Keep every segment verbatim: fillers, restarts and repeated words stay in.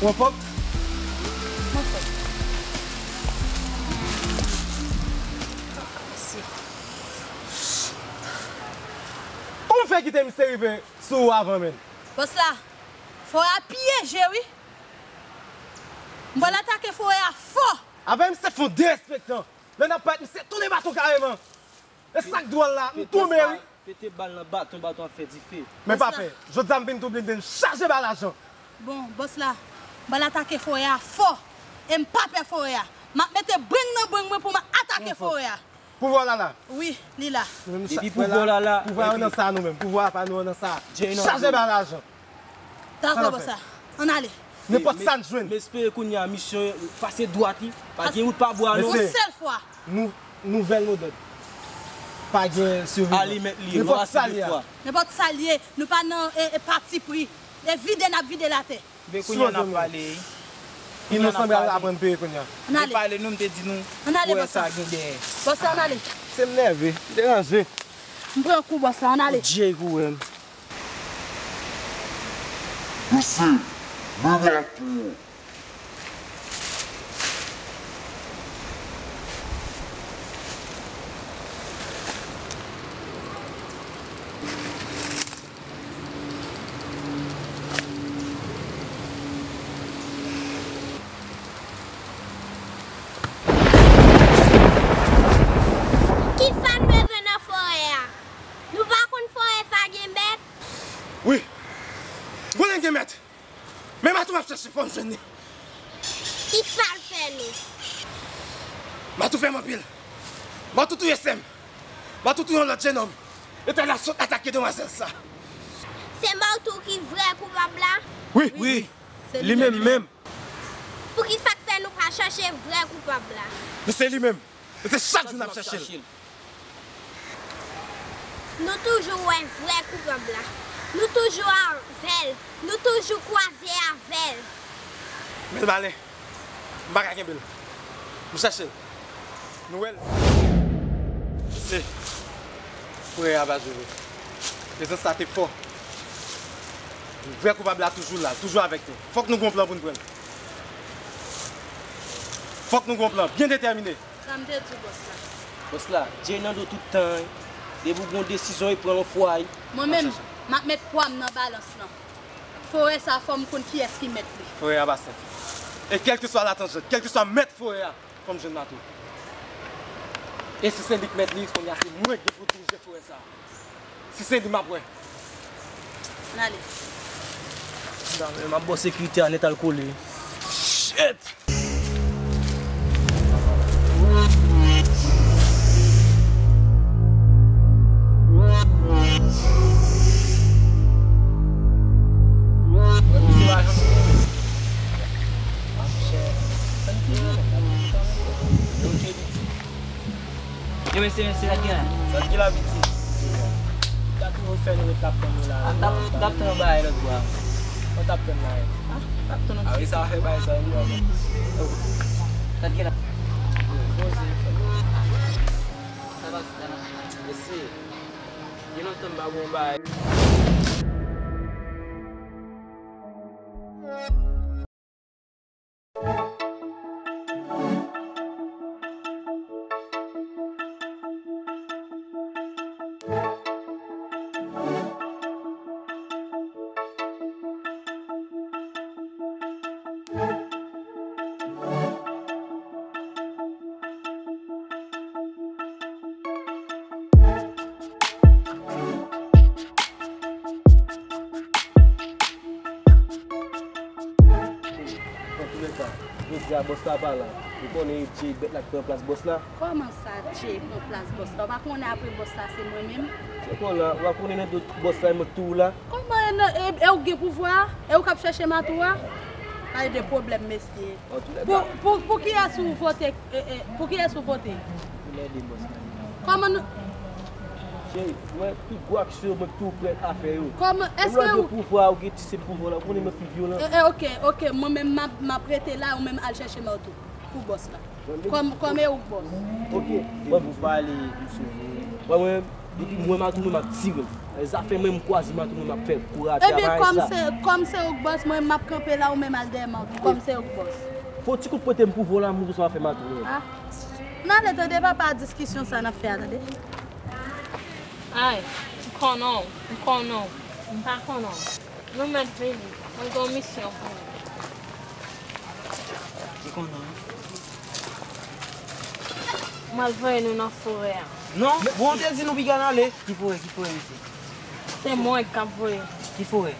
Ou anfòm? Kòman w fè kite misye rive sou ou avan, menn? Bòs la, forè a pyeje, wi. M pral atake forè a fò. Avè misye fè yon derespektan. Lè n ap parèt, misye tounen baton kareman. E sa k dwòl la, m tonbe, wi. Pete bal nan baton, baton ap fè dife. Men pa pè, jodi a m vin tou blende, m chaje bal ajan. Bon, bòs la, m pral atake forè a fò. E m pa pè forè a. M ap mete breng nan breng mwen pou m atake forè a. Pouvwa w la la. Wi, li la. Depi pouvwa w la la, pouvwa yo nan sa nou menm. Pouvwa pa nou an nan sa. Chaje bal ajan. Dakò, bòs la. Ann ale. Nenpòt sa n jwenn. M espere kounye a misyon pase dwat, wi. Pa gen wout pa bwa, non. Yon sèl fwa. Nou, nouvèl modèl. Pa gen sirvivan. Ale mèt li, nou asire fwa. Nenpòt sa l ye, nou pa nan, e, e, patipri. E vide n ap vide l atè. Men kounye a n ap pale, wi. Inosan pral aprann peye kounye a. Ann ale. Pale nou, m te di nou, ann ale, bòs la. Bòs la, ann ale. Se m nève, m deranje. M pran kou, bòs la, ann ale. Djey kou wè m. Mesye, men baton an. Kisa n bezwen nan forè a? Nou pa konn forè sa gen mèt? Wi. M konnen gen mèt. Men Matou m ap chèche, fò m jwenn li. Kisa l fè nou? Matou fè m anpil. Matou touye sè m. Matou touye yon lòt jennonm. Etènèl sot atake demwazèl sa. Se Matou ki vrè koupab la? Wi. Wi. Se li menm menm. Poukisa k fè nou pa chèche vrè koupab la? Men se li menm. Men se chak jou n ap chèche l. Nou toujou wè vrè koupab la. Nou toujou avè l. Nou toujou kwaze avè l. Men l bale. M pa ka kenbe l. M chèche l. Nou wè l. Se frè a pa jere. Prezans sa te fò. Vrè koupab la toujou la, toujou avèk nou. Fòk nou gon plan pou n pran l. Fòk nou gon plan byen detèmine. Sa m te di w, bòs la. Bòs la, Djey nan do tout tan, wi. Depi w gon desizyon, e pran yon fwa, wi. Mwen menm, m ap met pwa m nan balans lan. Forè sa, fò m konn kiyès ki mèt li. Forè a pa senp. E kèlkeswa latanjant, kèlkeswa mèt forè a, fò m jwenn Matou. E si se li k mèt li, kounye a se mwen ki gen pou dirije forè sa. Si se li m ap wè. Ann ale. M ap ba w sekirite a nèt al kole. Shit! Yo, mesye, mesye, sa k gen la? Sa k gen la, piti? Gade ou fè nou ret ap tann ou la. A, m t ap, m t ap tann yon bagay lòt bò a. Ou t ap tann la, wi. A, m t ap tann yon ti. A wi, sa fè bagay sa, wi. Sa k gen la? Poze, fè. Sa pase, sa nan. Mesye, gen lontan m pa bwè yon bagay. Antoulèka, jodi a bòs la pa la. Ou konnen e Djey bèt la ki pran plas bòs la. Kòman sa Djey pran plas bòs la? Ou pa konnen apre bòs la se mwen menm? Se konn la, ou pa konnen nan do bòs la, e mwen k touye w la. Kòman e nan, e, e ou k gen pouvwa a? E ou k ap chèche Matou a? Pale de pwoblèm, mesye. Pou, pou, pou kiyès ou vote, e, e, pou kiyès ou vote? Pou lè de bòs la. Kòman nou Cheri, mwen, tout gwo aksyon, mwen tou prè a fè yo. Kòman, èske ou gen pouvwa, ou gen ti sen pouvwa la, ou konnen mwen pi vyolan. E, e, oke, oke, mwen menm m ap, m ap rete la, ou menm al chèche Matou pou bòs la. Kòm, kòm e ou k bòs. Oke. Mwen pou pale, m sou. Mwen, mwen, Depi m wè Matou, mwen m ap tire l. Zafè mwen, m kwaze Matou, mwen m ap fè kou rape. Ebyen, kòm se, kòm se ou k bòs, mwen m ap kanpe la, ou menm al dèyè Matou, kòm se ou k bòs. Fò ti kout pote m pou vòlè amour sa w ap fè Matou, mwen. Ah. N ale tande papa diskisyon sa n ap fè a, tande. Ay, m konnen w, m konnen w, m pa konnen w. Nou mèt vini. Mwen gen yon misyon pou nou. Li konnen. Mwen al voye nou nan forè a. Non, bon, te di nou piga n ale. Ki forè, ki forè, mesye? Se mwen k ap voye. Ki forè?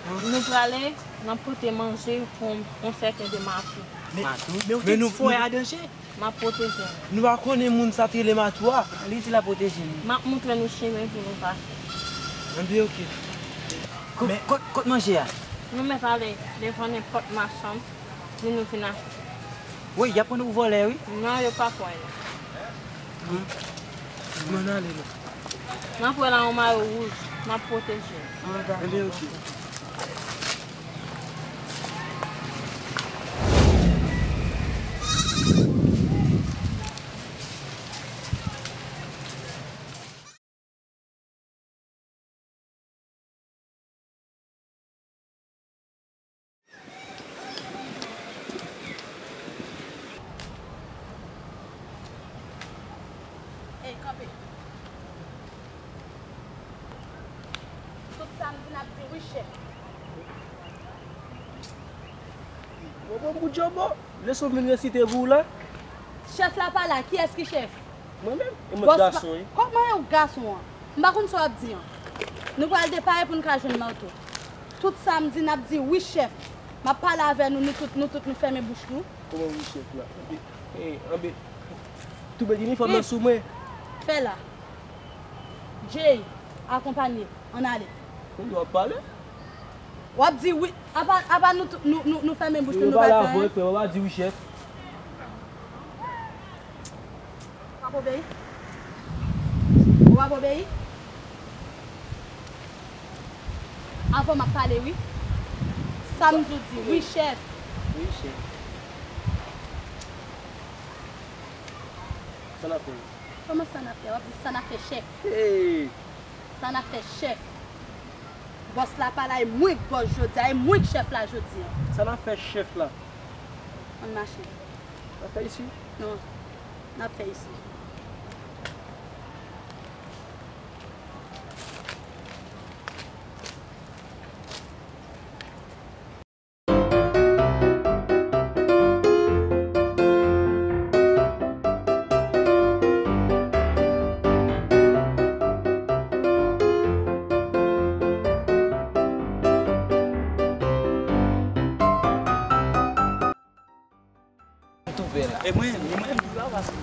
Nou prale, n ap pote manje pou yon sèten de Matou. Matou? Men ou te di forè a danje. M ap pwoteje nou. Nou pa konnen moun sa t rele Matou a. Li di l ap pwoteje nou. M ap moutre nou chimen pou nou pase. Anben, oke. Ko-, men, kot, kot manje a? Nou mèt ale devan nenpòt machann, di nou vin achte. Wi, y ap pran nou pou vòlè, wi. Non, yo p ap wè nou. Hum. Bon, n ale, non. N ap wè la yon mayo wouj, n ap pwoteje nou. Anben, oke. Ey, kanpe. Tout sa m di n ap di wi, chèf. Bon, bon, bon, Djobo, leson vin resite pou ou la. Chèf la pa la, kiyès ki chèf? Mwen menm? E mwen gason, wi. Kòman e ou gason an? M pa konn sa w ap di an. Nou pral depare pou n ka jwenn Marto. Tout sa m di, n ap di wi, chèf. M ap pale avè nou, nou tout, nou tout, nou fèmen bouch nou. Kòman wi, chèf la? Anbe, eh, anbe, toube linifòm nan sou mwen. Fè la. Jay, akonpanye, ann ale. Kounye w ap pale? W ap di wi, apa, apa nou, nou, nou, nou fèmen bouch nou, nou pa di anyen? Ou pa di wi, chèf. W ap obeyi? W ap obeyi? Avan m ap pale, wi. Sa m di w di, wi, chèf. Wi, chèf. Sa n ap fè? Kòman sa n ap fè? W ap di sa n ap fè, chèf. Hey! Sa n ap fè, chèf. Bòs la pa la, e mwen k bòs jodi a, e mwen k chèf la jodi a. Sa n ap fè, chèf la? Ann mache. N ap fè isi? Non, n ap fè isi. Toupe la. E mwen, e mwen, m toupe a paske.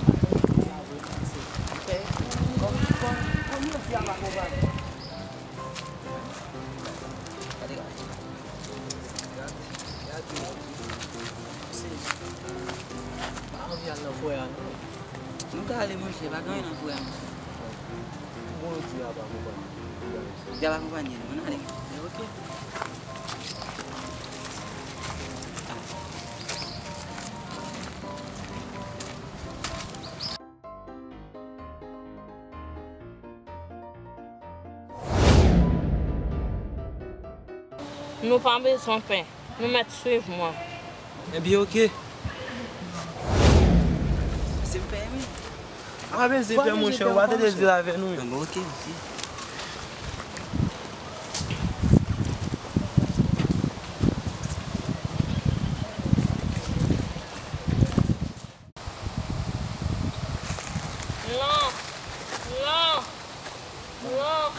Kòm, kòm, kòm yo di a pa konprann. Gade, gade. Gade, gade. Se, pa anvi al nan forè a, non. Nou ka ale, monchè, pa gen anyen nan forè a, monchè. Bon, yo di a pa konprann. Di a pa konprann, nou, ann ale. E oke. Nou pa bezwen pè. Nou mèt swiv mwen. Ebyen, oke. Se pè, wi. Pa bezwen pè, monchè, ou pa tande di l avè nou menm. Bon, oke, oke. Non. Non. Non.